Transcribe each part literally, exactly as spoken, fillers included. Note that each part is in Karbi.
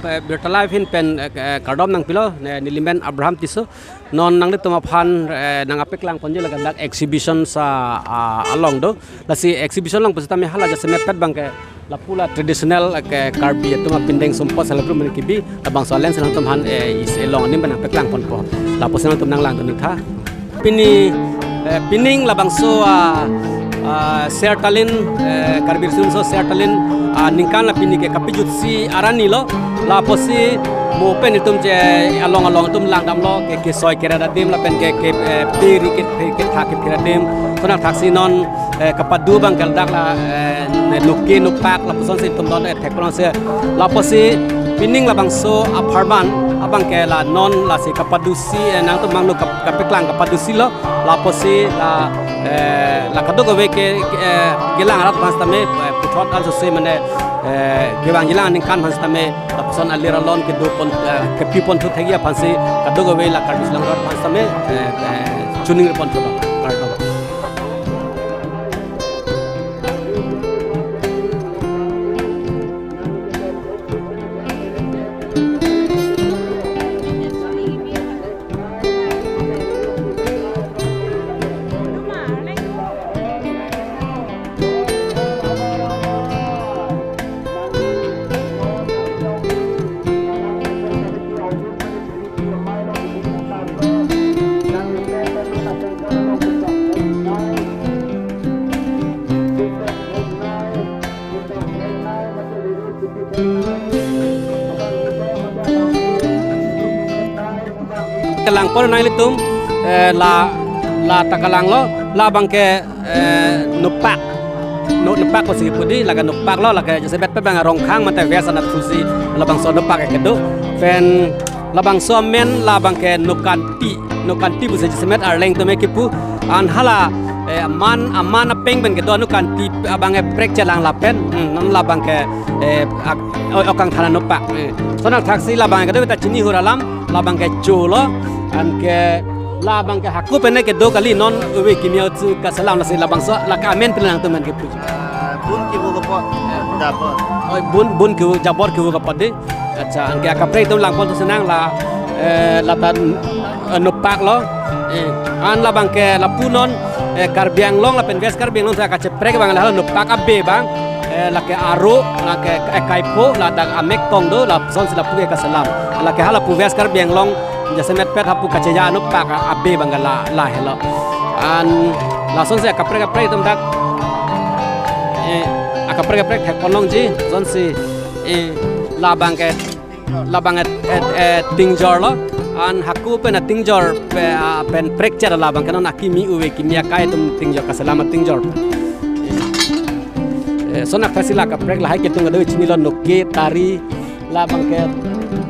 Eh, Birta Live ahin pen, eh, eh, kardom nangpilo, eh, nelimen Abraham Tisso. Non nanglitum aphan, eh, nangpeklang ponji ladak exhibition sa, ah, along do. Lasi exhibition along pusitame hala jasemet pet abangke lapu la traditional, eh, ke Karbi atum apindeng sumpot selebrum mene kibi, labangso alen si nangtum aphan, eh, isi along anim pen nangpeklang ponpo. Lapusi nangtum nanglang dun tha. Pini, eh, pining labangso, ah, ah, Ser Talin, eh, Karbi Riso Nimso Ser Talin, ah, ningkan la pini ke kapijutsi arni lo, lapusi mo pen itum je along along itum langdamlo ke, kesoi kere adim lapen ke, ke, eh, peri ke, ke, ketha kephir adim, sonak thaksi non, eh, kapadu abangke ladak la, eh, ne nuke nupak lapuson si itum don, eh, thek pulangsi, lapusi pining labangso apharman abangke la non lasi kapadusi, eh, nangtum mangno kap-, kapeklang kapadusi lo, lapusi la, eh, la kadokave ke, ke, eh, kelang arat aphan sitame, eh, puthot ansose mane, eh, kevangjilang aningkan aphan sitame, lapuson alir alon kedo pon, eh, kepi ponthu thekji aphansi kadokave la Karbi Anglong arat aphan sitame, eh, eh, chuning ponthulong. Kardom. Kelang pon nanglitum, eh, la, la ta kelang lo, labangke, eh, nupak. Nu-, nupak pusi pu di, lake nupak lo, lake jasemet pet abang rongkhang mate ves anat pusi, labangso nupak kedo. Pen labangso amen labangke nukanti. Nukanti pusi jasemet arleng atum kipu. An hala, eh, aman, aman apeng pen kedo nukanti abangke prekche lang lapen. Hmm, non labangke, eh, ak-, o-, okang thana nupak. Eh. Sonak thaksi labangke kedo ta chini hur alam, labangke cho lo. Anke labangke hako pen kedo kali non ove kimi achu kaselam lasi labangso lake amen pen nangtum men kipu. Ah, bun kipu kapot. Jabor. Oh, bun, bun kipu, jabor kipu kapot di. Accha, anke akaprek itum lang pon tu senang la, eh, lata, eh, nupak lo. Eh, an labangke lapu non, eh, Karbi Anglong lapen West Karbi Anglong ta kacheprek abang la nupak abe abang, eh, lake aro, lake, eh, kaipho, ladak amek tong do, lapuson si lapu ke kaselam. Lake hala pu West Karbi Anglong, jasemet pet hapu kacheja nupak abe abang la, lahelo. An lason si akaprek kaprek itum dak, eh, akaprek kaprek thek pon longji, son si, eh, labangke, labang et, et, et, tingjor lo, an hako pen atingjor pe, ah, pen prekche labangke non akimi ove kimi akai atum tingjor kaselam atingjor. Eh, sonak thaksi la kaprek lahai ketung kedo chini lo nuke tari labangke,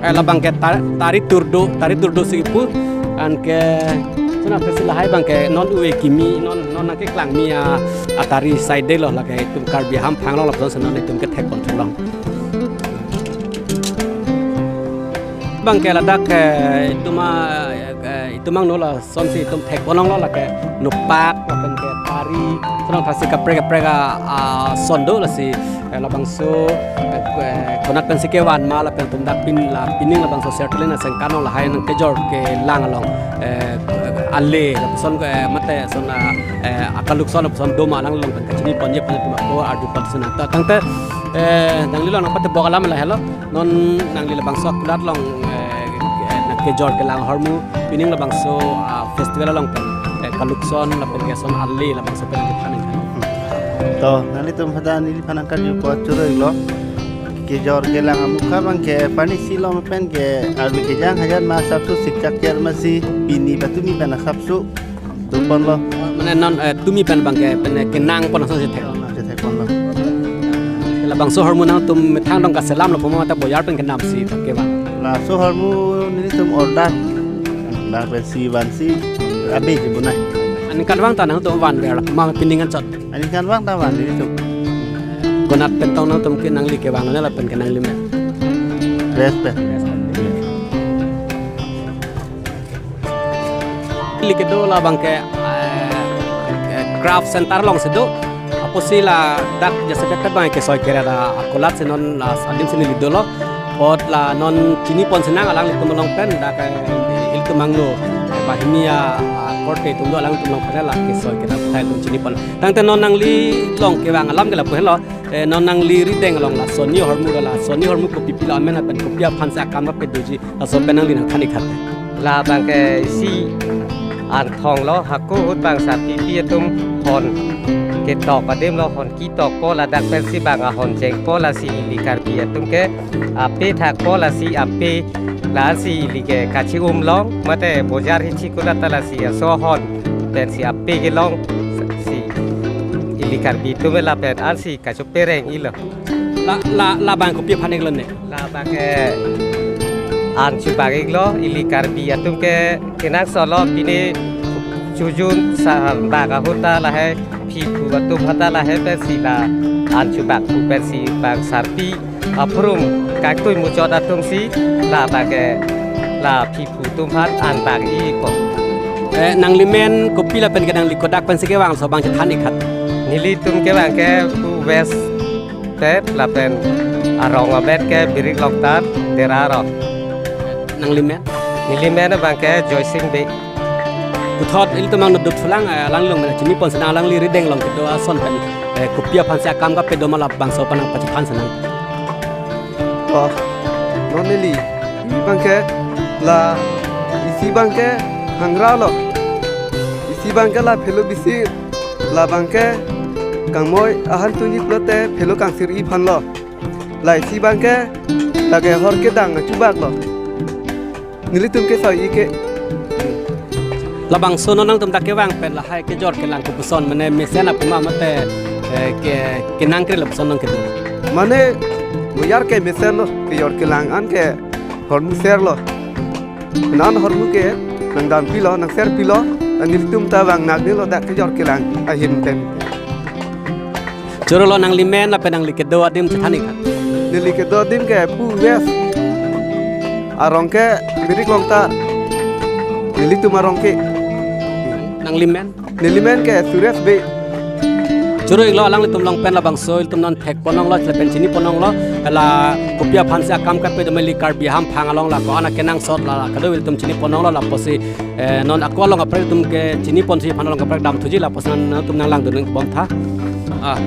eh, labangke tar-, tari turdo, tari turdo si kipu, anke sonak thaksi lahai abangke non ove kimi, non, non nangkeklangmi a, atari side lo lake itum Karbi hamphang lo lapuson si non itum kethek ponthulong. Abangke ladak, eh, itum a, eh, itum angno lason si itum thek pon longlo lake nupak, lapen ke tari, sonak thaksi kaprek kaprek a, a, son do lasi, eh, labangso, eh, konat pensi kevan ma lapen itum dak pin la pining labangso Ser Talin asengkan along lahai nangkejor kelang along, eh, ale lapuson, eh, mate son, eh, akaluk son lapuson doma lang along pen kachini ponji pen itum ako arju pon senang. Ta tangte, eh, nangli along nangpatebok alam lahelo. Non nangli labangso akulat along, eh, eh, nangkejor kelang ahormu, pining labangso, ah, festival along pen, eh, kaluk son, lapen ke son ale, labangso pen nangkethan nangkhan. To, nanglitum hadak neliphan nangkarju apot choro-iklo. Kejor kelang amukha abangke pani si lo ma pen ke arve kejang hajat ma asapso sikchak cher ma si pini patumi pen asapso. Tum ponlo. Mane non, eh, tumi pen abangke, pen, eh, kenang pon asonsi thek. Asonsi thek ponlo. Labangso ahormu nangtum methang dong kaselam lo pu ma ta boyar pen kenam si thek kevan. Laso ahormu nelitum order. Bang pensi vansi abe si bunai. Aningkanvang ta nangtum vanver lo pu ma pining anchot. Aningkanvang ta van nelitum. Konat pen tong nangtum ke nangli kevang lo ne lapen ke nangli me. Respect. Neli kedo labangke, eh, craft center alongsi do. Apotsi ladak jasemet pet abangke soi kere ra akulat si non la adim si neli dolo. Apot la non chiniponsinang alanglitum along pen, dak, eh, ilitum angno, eh, banghini a, a, korte atum do, alanglitum along pen la kesoi kedam thai atum chinipon. Tangte non nangli along kevang alam ke lapu henlo, eh, non nangli rideng along la sonni ahormu la, sonni ahormu kopi pilo amen lapen kopi aphan si akam kapedoji, laso pen nangli nangthan ik tha. Labang ke isi an thong lo, hako ahut bang sarpipi atum hon ketok adim lo, hon ketokpo, ladak pensi bang ahon jengpo, lasi ili Karbi atum ke ape thakpo, lasi ape, lasi ili ke kachi-um long, mate bojar hichi kulat ta lasi aso ahon pensi ape kelong, si ili Karbi atum lapen ansi kachopereng ilo. La, la, labang kopi aphan iklo ne? Labang ke an chubak iklo, ili Karbi atum ke kenangsot lo, pine chojun sa bak ahut ta lahai phiphu atum ahut ta lahai pensi la an chubak pu pensi bang sarpi aphurum kaktui muchot atum si labang ke la phiphu atum aphan an bak ikpo. Eh, nanglimen kopi lapen ke nangli kodak pensi kevang, laso abang chethan ik tha. Nelitum kevang ke pu West Step lapen arong abet ke Birik Longtar, Tera arong. Nanglimen? Nelimen abang ke Joysing Bey. Puthot ilitum angno dut thulang, eh, alangli along pen chiniponsinang, alangli rideng along kedo ason pen, eh, kopi aphan si akam kapedo ma labangso aphan nangpachiphan sinang. Oh, non neli, isi abang ke la, isi abang ke hangra lo. Isi abang ke la phelo bisi, labang ke kangmoi ahan tunji pulote phelo kangsir-i aphan lo. La isi abang ke lake hor kedang chubak lo. Nelitum kesoi ik ke. Labangso non nangtum dak kevang pen lahai kejor kelang kopuson, mane mesen apu ma mate, eh, ke, kenangkre lapuson nang kedo? Mane bojar ke mesen lo, kejor kelang an ke hormu ser lo. Nan hormu ke nangdam pilo, nangser pilo, nelitum ta vang nang dilo dak kejor kelang ahin pen. Choro lo, nanglimen lapen nangli kedo adim chethan ik tha. Neli kedo adim ke pu West. Arong ke Birik Longtar. Nelitum arong ke. Nanglimen? Nelimen ke Suresh Bey. Choro iklo, alanglitum along pen labangso ilitum non thekpon longlo, lapen chinipon longlo, la kopi aphan si akam kapedo ma ili Karbi ahamphang along la ko-an akenangsot la, la kado ilitum chinipon longlo, lapusi, eh, non ako along kaprek atum ke chiniponsi aphan along kaprek damthuji, lapuson nangtum nanglangdun bom tha. Ah,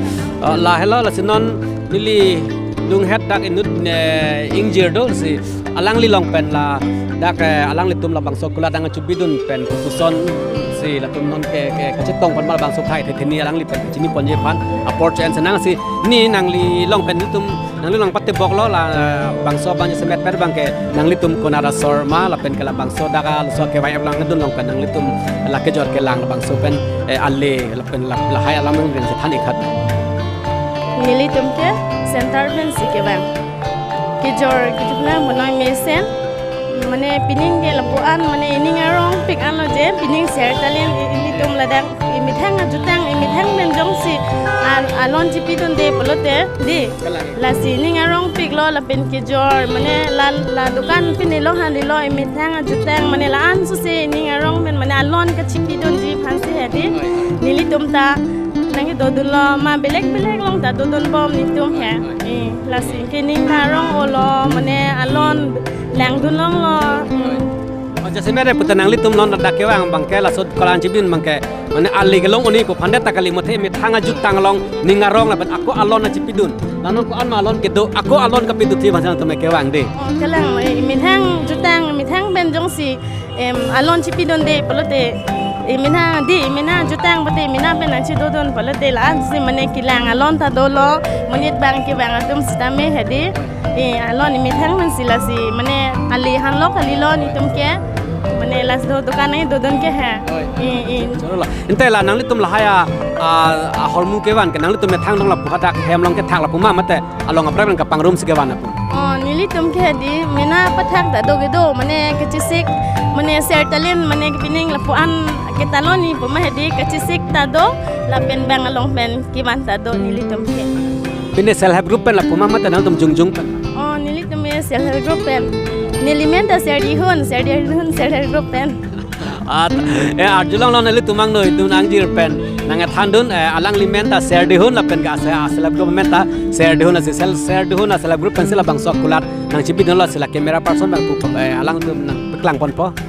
ah, la helo, lasi non neli lunghet dak inut, eh, ingjir do si alangli along pen la dak, eh, alanglitum labangso kulat dang chubidun pen kopuson si latum non ke, ke kachetong pon ma labangso khei the theni alangli pen chiniponji aphan apor chen senang si ne nangli along pen ilitum nangli along patebok lo la, eh, bangso abang jasemet pen abang ke nanglitum konat asor ma lapen ke labangso dak laso kevang abang dun along pen nanglitum la kejor kelang labangso pen, eh, ale lapen la, lahai alam nangli chethan ik tha. Nelitum ke center pensi kevang. Kejor kejor na monoi mesen. Mane pining ke lapu-an mane ining arongpik anlo je, pining ser talen i-, ilitum ladak imethang ajutang, imethang pen jongsi al-, alon chipidunde pulote, di. Lasi ining arongpik lo lapen kejor, mane la, la dukan pine lo han di lo, imethang ajutang, mane la-an suse ining arong pen, mane alon kachipidunji aphan si he di. Nelitum ta nangkedodun lo ma belek belek along ta dodun bom nelitum he. Eh, lasi ke ning arong olo, mane alon langdun longlo. Hmm. Oh, jasemet puta nanglitum non dak kevang abang ke laso kolan chibin abang ke, mane ale kelong oni pu aphan det ta kali, mate imethang ajutang along ning arong lapen ako alon achipidun. La non ko-an ma alon kedo, ako alon kapedo ti bangsa nangtum kevang de. Oh, kelang, eh, imethang jutang, imethang pen jongsi, em, alon chipidunde pulote, imena di, imena jutang pulote, imena pen nangchidodun pulote, la-an si mane kelang alon ta dolo, monit abang kevang atum sitame he di. Eh, alon imethang pen si lasi, mane ale hanlo kalilo nelitum ke, mane laso dukan nangdodun ke he. Oi. Eh, eh. Choro lo. Ante la nanglitum lahai a, a, ahormu kevang ke nanglitum methang dong lapu hadak hem along kethak lapu ma mate along kaprek pen kapangrum si kevang lapu? Oh, nelitum ke di mena pathak ta do kedo, mane kachisik, mane ser talen, mane pining lapu-an ketalon ni pu ma he di kachisik ta do, lapen bang along pen kevang ta do nelitum ke. Pine self help group pen lapu ma mate nangtum jongjong pen? Oh, nelitum ke self help group pen. Nelimen ta Serdihun, Serdihun self help group pen. At, eh, arjulong lo nelitum angno itum angjir pen nangthandun, eh, alanglimen ta Serdihun lapen ke ase, ah, self help group amen ta Serdihun, lasi sel-, Serdihun a self help group pensi labangso akulat nangchebidunlo, si la camera person abang pu, eh, alangtum nangpeklang ponpo.